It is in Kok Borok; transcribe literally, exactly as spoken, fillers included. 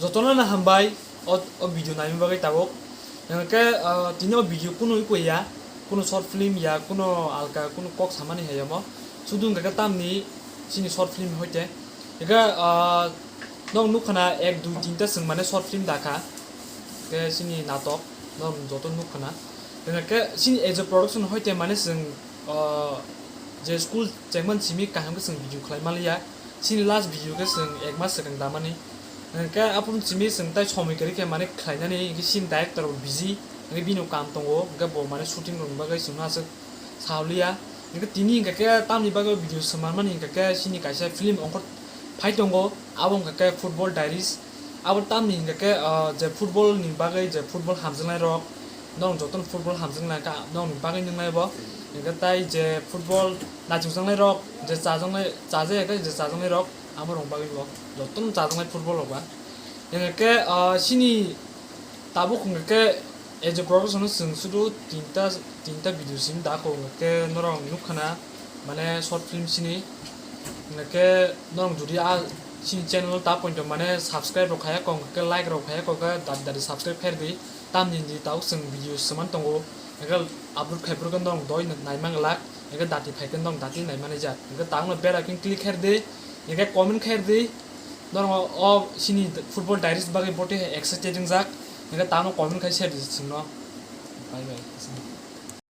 Jotono no hambai o, o video naimani bagwi tabuk. Hwnkhe, ah, tini o video kunu iko ya, kunu short film ya, kunu alka, kunu kok samani hai omo. Sudu hwnkhe tamni chini short film hoite. Hwnkhe, ah, nok nukhana ek, dui, tinta chwng mane short film dakha. Hwnkhe chini natok, nok joto nukhana. Hwnkhe chini as a production hoite mane chwng, ah, je school chengman simi kaham khe chwng video khlai maliya. Chini last video khe chwng ek mas swkang damani. Hwnkhe aphuru simi chwng tai somoi kwrwi khe mane khlainani, hwnkhe chini director bo busy, hwnkhe bini kaam tongo, hwnkhe bo mane shooting rokni bagwi chwngno aswk sawliya. Hwnkhe tini hwnkhe khe tamni bagwi video swngmanmani hwnkhe khe chini kaisa film ongkhor phai tongo, abo hwnkhe khe Football Diaries. Abo tamni hwnkhe khe, ah, je football ni bagwi je football hamjaknai rok, norok jotono football hamjaknai kha, norokni bagwi nwngnai bo. Hwnkhe tai je football nachukjaknai rok, je chajaknai, chajak ya khe je chajaknai rok, amo rok bagwi bo jotono chajaknai football rok ba. Hwnkhe khe, ah, chini tabuk hwnkhe khe as a production no chwng sudu tinta, tinta video simi da kho hwnkhe khe norok nukhana mane short film sini. Hwnkhe khe norok jodi a chini channel o ta poito mane subscribe rok khaya kho hwnkhe khe like rok khaya kho khe dati dati subscribe khair di. Tamni di tabuk chwng video swman tongo, hwnkhe upload khai phuru khe norok doi naimang glak, hwnkhe dati phai khe norok dati naimani jak. Hwnkhe tabukno bell icon click khair di, hwnkhe comment khair di, norok o chini Football Diaries bagwi botwi hai excited wngjak, hwnkhe tabukno comment khai share di chwngno. Bye bye.